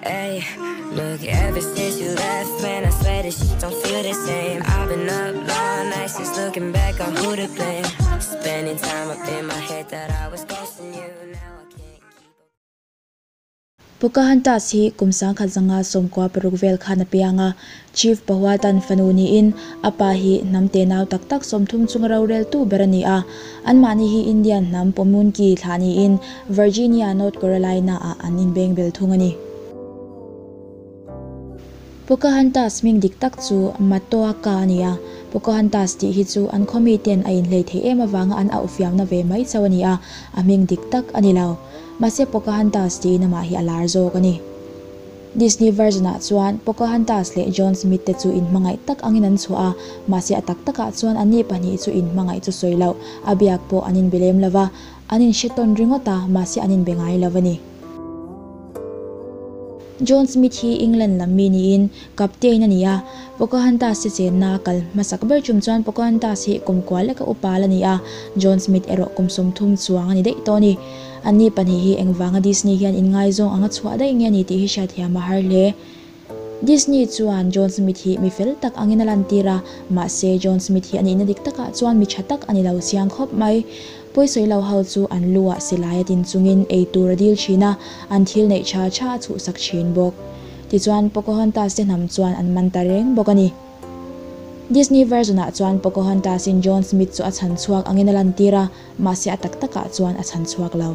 Ay, look, ever since you left, man, I swear this shit don't feel the same. I've been up all night since looking back on who to blame. Spending time up in my head that I was ghosting you. Now I can't keep up. Pocahontas hi kum 1996 vel khan a piang a, Chief Powhatan fanu niin a pa hi hnam tenau tak tak 30 chunga rorel tu ber a ni a. Anmahni hi Indian hnam Pamunkey thlah niin Virginia, North Carolina ah an inbeng bel thung a ni. Pocahontas hming dik tak chu Matoaka a ni a, Pocahontas tih hi chu an khaw miten a inhlei theih em avanga an auhfiamna ve mai chauh a ni a, a hming dik tak a ni lo. Mahse Pocahontas tiin amah hi a lar zawk a ni. Disney version ah chuan Pocahontas leh John Smith te chu inhmangaih tak angin an chhuah a, mahse a tak takah chuan anni pahnih chu inhmangaih chu sawi loh, a biak pawh an inbe lem lova, an inhre tawn ringawt a, mahse an inbe ngai lo a ni. John Smith hi England lam mi niin Captain a ni a, Pocahontas te chenna a kal hmasak ber tum chuan Pocahontas hi kum kual leka upa la ni a, John Smith erawh kum 30 chuang a ni daih tawh a ni. Anni pahnih hi engvanga Disney hian inngaizawng anga chhuah daih nge a ni tih hi hriatthiam a har hle. Disney chuan John Smith hi mi fel tak angin a lantir a, mahse John Smith hi a nihna dik takah chuan mi tha tak a ni lo chiang khawp mai. Pawisawi lo ho chu an lu ah silai a tin chungin ei tur a dil thin a, an thil neih tha tha a chhuhsak thin bawk. Tichuan Pocahontas te hnam chuan an man ta reng bawk a ni. Disney version ah chuan Pocahontas in John Smith chu a chhan chhuak angin a lantir a, mahse a tak takah chuan a chhan chhuak lo.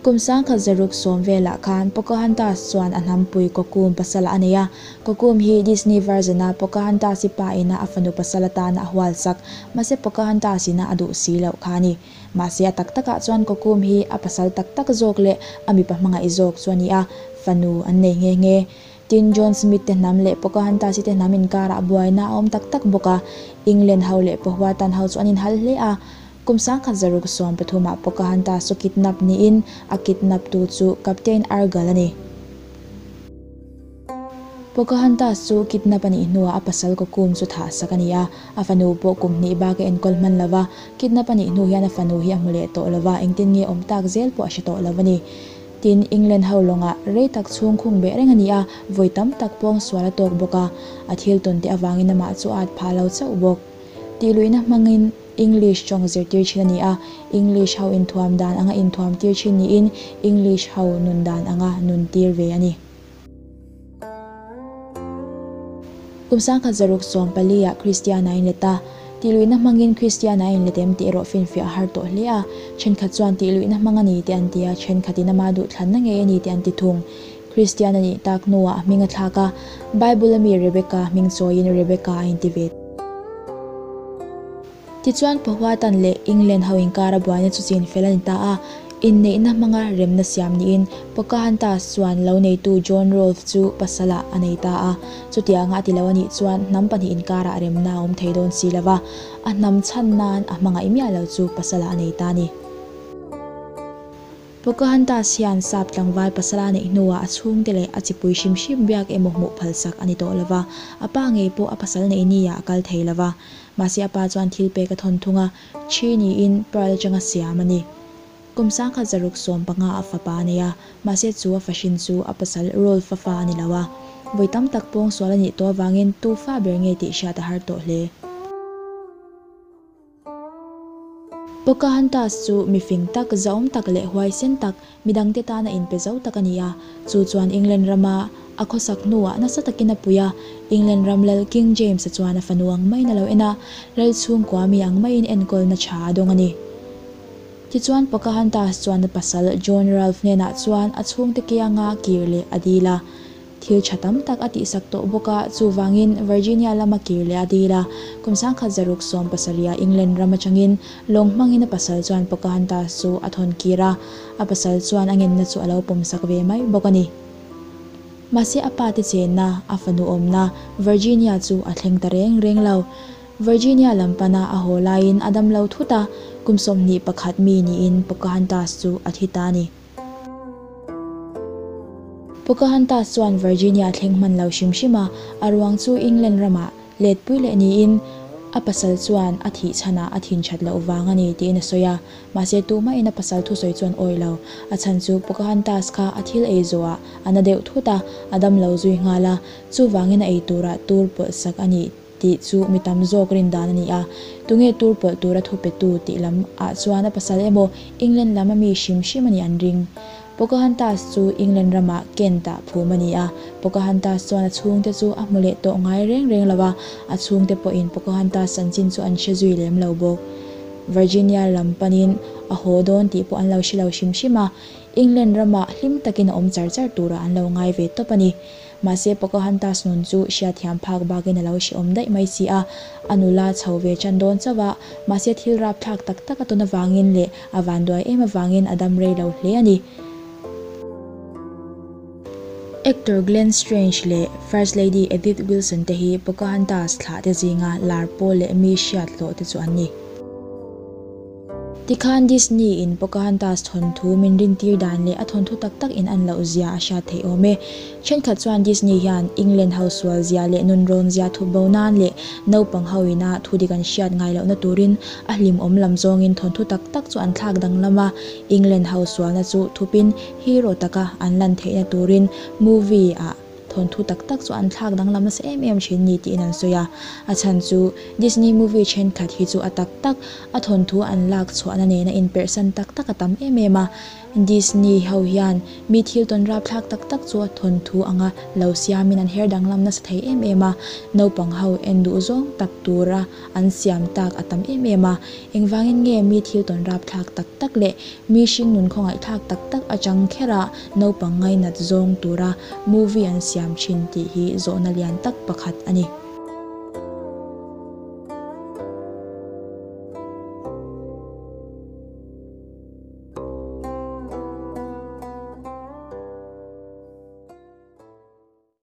Kum 1610 velah khan Pocahontas chuan a hnampui Kokum pasal a nei a. Kokum hi Disney version a Pocahontas i pa ina a fanu pasal atana a hual sak, mahse Pocahontas ina a duh si loh kha a ni. Mahse a tak takah chuan Kokum hi a pasal tak tak zawk leh a mipa hmangaih zawk chu a ni a, fanu an nei nghe nghe. Tin, John Smith te hnam leh Pocahontas-i te hnam inkarah buaina a awm tak tak bawk a, England ho leh Powhatan ho chu an inhal hle a. Kum 1613 ah Pocahontas chu kidnap niin a kidnap tu chu Captain Argall a ni. Pocahontas chu kidnap a nih hnuah a pasal Kokum chu thah sak a ni a, a fanu pawh kum hnih bak a enkawl hman lo va, kidnap a nih hnu hian a fanu hi a hmu leh tawh lo va, engtin nge awm tak zel pawh a hre tawh lo a ni. Tin, England ho lawngah rei tak chhung khung beh reng a ni a, vawi tam tak pawng sual a tawk bawk a, a thil tawn te avangin amah chu a at phah lo chauh bawk. Tih luihna hmangin English tawng zirtir thin a ni a, English ho inthuam dan anga inthuam tir thin niin English ho nun dan anga nun tir ve a ni. Kum 1614 ah Kristian a inlet a, tih luihna hmangin Kristian a inlet em tih erawh finfiah a har tawh hle a, thenkhat chuan tih luihna hmang a ni te an ti a, thenkhatin ama duhthlanna ngei a ni te an ti thung. Kristian a nih tak hnuah a hming a thlak a, Bible a mi Rebecca hming chawiin Rebecca a inti ve. Tichuan Powhatan leh England ho inkara buaina chu chin fel a ni ta a, inneihna hmanga remna siam niin Pocahontas chuan lo neitu John Rolfe chu pasalah a nei ta a. Chutianga a ti lo a nih chuan hnam pahnih inkarah remna a awm thei dawn si lo va, a hnam chhan nan a hmangaih miah lo chu pasalah a nei ta a ni. Pocahontas hian sap tlangval pasala neih hnuah a chhungte leh a chipui hrim hrim biak emaw hmuh phalsak a ni tawh lo va, a pa ngei pawh a pasal neih ni ah a kal thei lo va. Mahse a pa chuan thil pek a thawn thung a, thi niin pearl atanga siam a ni. Kum 1615 a fapa a nei a, mahse chu a fahrin chu a pasal Rolfe a fa a ni lo a. Vawi tam tak pawngsual a nih tawh avangin tu fa ber nge tih hriat a har tawh hle. Pocahontas chu mifing tak, zahawm tak leh huaisen tak, midangte tana inpe zo tak a ni a. Chu chuan England rama a khawsak hnuah nasa takin a pui a. England ram lal King James-a chuan a fanu ang maiin a lo en a, lal chhungkua mi ang maiin enkawlna tha a dawng a ni. Tichuan Pocahontas chuan a pasal John Ralph hnenah chuan a chhungte kianga kir leh a dil a. Thil tha tam tak a tihsak tawh bawk a, chuvangin Virginia lama kir leh a dil a. Kum 1670 ah England ram atangin lawng hmangin a pasal chuan Pocahontas chu a thawn kir a, a pasal chuan a ngenna chu a lo pawmsak ve mai bawk a ni. Mahse a pa te chenna, a fanu awmna, Virginia chu a thleng ta reng reng lo. Virginia lam pana a haw laiin a dam lo thut a, kum 21 mi niin Pocahontas chu a thi ta a ni. Pocahontas chuan Virginia thleng hman lo hrim hrim a, a ruang chu England ramah letpui leh niin A pasal chuan a thih chhanah a thin that loh vang a ni tiin a sawi a, mahse tumahin a pasal thusawi chuan awih lo. A chhan chu Pocahontas kha a thil ei zawhah a na deuh thut a, a dam lo zui nghal a, chuvangin a ei turah tur pawlh sak a nih tih chu mi tam zawk rin dan a ni a. Tunge tur pawlh tura thu petu tih lam ah chuan a pasal emaw England lam a mi hrim hrim a nih an ring. Pocahontas chu England ramah Kent ah phum a ni a. Pocahontas chuan a chhungte chu a hmu leh tawh ngai reng reng lo a, a chhungte pawhin Pocahontas chanchin chu an hre zui lem lo bawk. Virginia lam panin a haw dawn tih pawh an lo hre lo hrim hrim a, England ramah hlim takin a awm char char turah an lo ngai ve tawp a ni. Mahse Pocahontas nun chu hriatthiam phak bakin a lo hrehawm daih mai si a, a nula chho ve ṭan dawn chauh a, mahse thil rapthlak tak tak a tawn avangin leh a vanduai em avangin a dam rei lo hle a ni. Actor Glenn Strange leh First Lady Edith Wilson te hi Pocahontas thlah te zinga lar pawl leh mi hriat hlawh te chu an ni. Tikhan Disney in Pocahontas thawnthu min rintir dan leh a thawnthu tak tak in an loh zia a hriat theih awm e. Thenkhat chuan Disney hian England ho sual zia leh nunrawn zia thup bo nan leh naupang ho ina thu dik an hriat ngai lohna turin a hlimawm lam zawngin thawnthu tak tak chu an thlak danglam a, England ho sualna chu thupin hero taka an lan theihna turin movie ah Thawnthu tak tak chu an thlak danglam nasa em em thin ni tiin an sawi a, a chhan chu Disney movie thenkhat hi chu a tak tak a thawnthu an lak chhuahna nena inperhsan tak tak a tam em em a. Disney ho hian mi thil tawn rapthlak tak tak chu a thawnthu anga lo siamin an her danglam nasa thei em em a, naupang ho en duh zawng tak tura an siam tak a tam em em a. Engvangin nge mi thil tawn rapthlak tak tak leh mi hringnun khawngaihthlak tak tak atang khera naupang ngainat zawng tura movie an siam thin tih hi zawhna lian tak pakhat a ni.